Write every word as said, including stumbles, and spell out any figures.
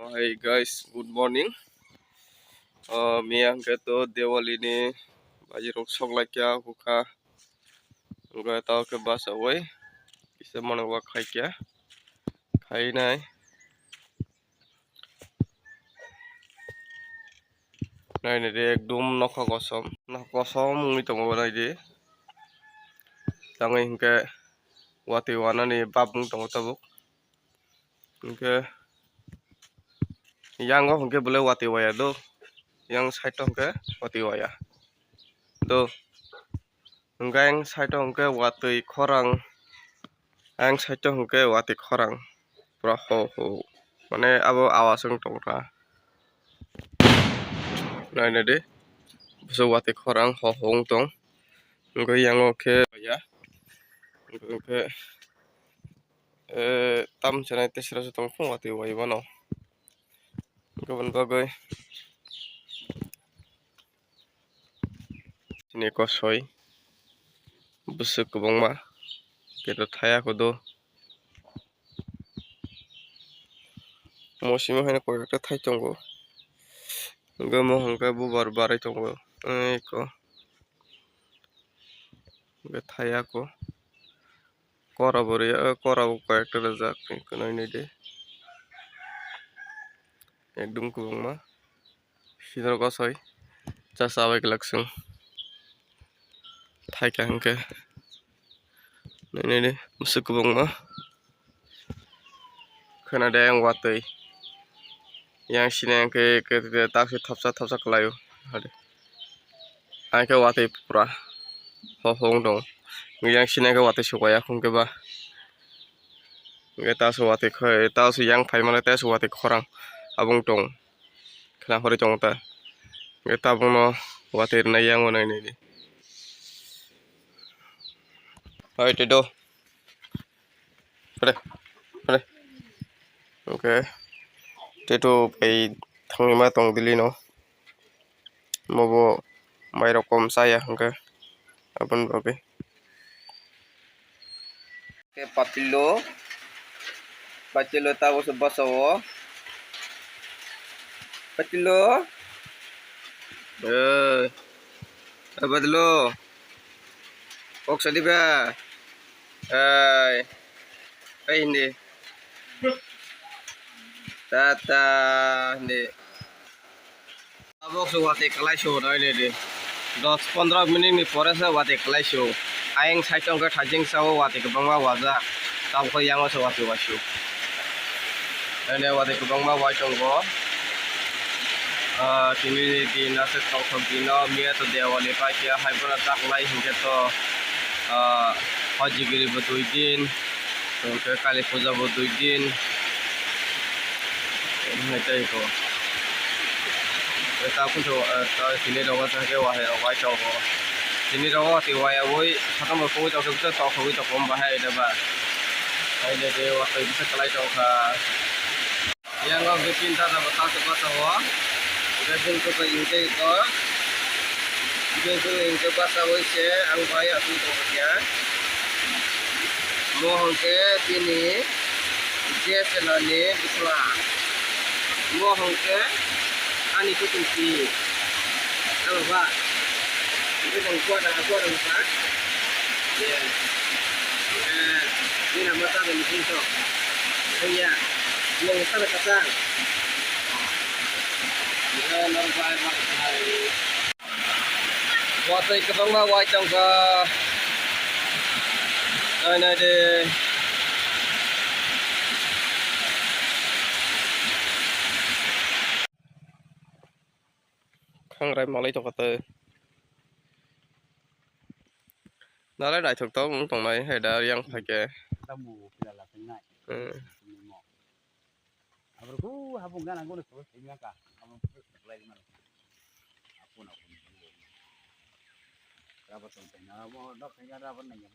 Hi guys, good morning. Ah, miya hwnkhe to Diwali ni baji rok sok lai kha bukha. Hwnkhe tao khe bachaui kisa mano wa khai kha. Khainai. Nainai di ekdum nokha kosom, nokha kosom wngwi tongo naidi. Tangwi hwnkhe watwi wanani bab wng tongo tabuk. Hwnkhe yango hwnkhe belai watwi waya do, yang side o hwnkhe watwi waya do. Hwnkhe ayang side o hwnkhe watwi khorang, ayang side o hwnkhe watwi khorang pura ho ho, mane abo awas wng tongkha. Nainai di, bwswk watwi khorang ho ho wng tong. Hwnkhe yango khe ya, hwnkhe, eh, tam chanai tesra se tong phung watwi wai mano. Hwnkhe boni bagwi. Chini kosoi bwswk kwbangma khe to thaya kodo. Mosimo haino koi ekta thai tongo. Hwnkhe mohon khe bubar barai tongo. Eko hwnkhe thaya ko. Kora bo ria, kora bo koi ekta rijak. Eko nainai di. Ekdum kwbangma. Sidor kosoi cha chabai kwlak chwng. Thaika hwnkhe. Nainai di, bwswk kwbangma. Khwna de yang watwi. Yang sini yang khe, khe, khe, tak se thopsa, thopsa kwlaio. Hade. Ang khe watwi pura. Ho, ho, wng tong. Yang sini yang khe watwi sukaya, khung khe ba. Hwnkhe taso watwi khe, taso yang phaimani taso watwi khorang abong tong. Khna hori tong ta. Hwnkhe tabukno watwi rwnai yango nainai di. Hai te do. Hore. Hore. Hwnkhe te to bai thangwi ma tong dili no. Mobo mairok kom chaya hwnkhe aboni bagwi. Khe patilo, patilo tabuk se bwsa o. Patilo. Eh, eh, patilo. Kok sadi ba. Eh, eh, hindi. Tata, hindi. Tabuk se watwi kwlai se hwnwi nini. Dos pondro minute ni pore se watwi kwlai se. Ayang side o hwnkhe thaijing sao watwi kwbangma wajak. Tabuk khe yango se watwi waisuk. Ene watwi kwbangma wai tongo. Ah, tini ni din aswk tongthok din o, miya to Diwali paikha, hai bono taklai hinkhe to, ah, hojigiri bo dui din. Hwnkhe Kali puja bo dui din. Hwnkhe tei ko. Tei ta kuchu, eh, ta tini rogo sa khe wahai rok wai tongo. Tini rogo tei wai aboi satung bo kugui tongkhe bwswk tongthogwi tongkha bahai da ba. Hai de de watwi bwswk kwlai tongkha. Yang o hwnkhe pin tata bo ta se bwsa o. Hwnkhe bini kwchai hwnkhe eko. Bini kwchai hwnkhe bwsa bai se ang bai aswk tongkha. Mo hwnkhe bini J S L ni bwsla. Mo hwnkhe ani kuchung pi. Ano ba. Ini nang kuat, nang kuat, nang kuat. Ya. Eh, ini nama tak ada mesin tu. Iya. Nang tak ada kacang. Ya, nang kuat, nang kuat. Watwi kwbangma wai tongkha. Nai, nai de. Khangrai malai tongkha tei. Nalai naithok tok wng tongnai hai da yang phaikhe. Tamu pila la tengnai. Hmm. Aborok habung gana guna khobor tengya ka. Amo lai mano. Apun apun. Rabat tong tengya. Amo dok tengya rabat nengya.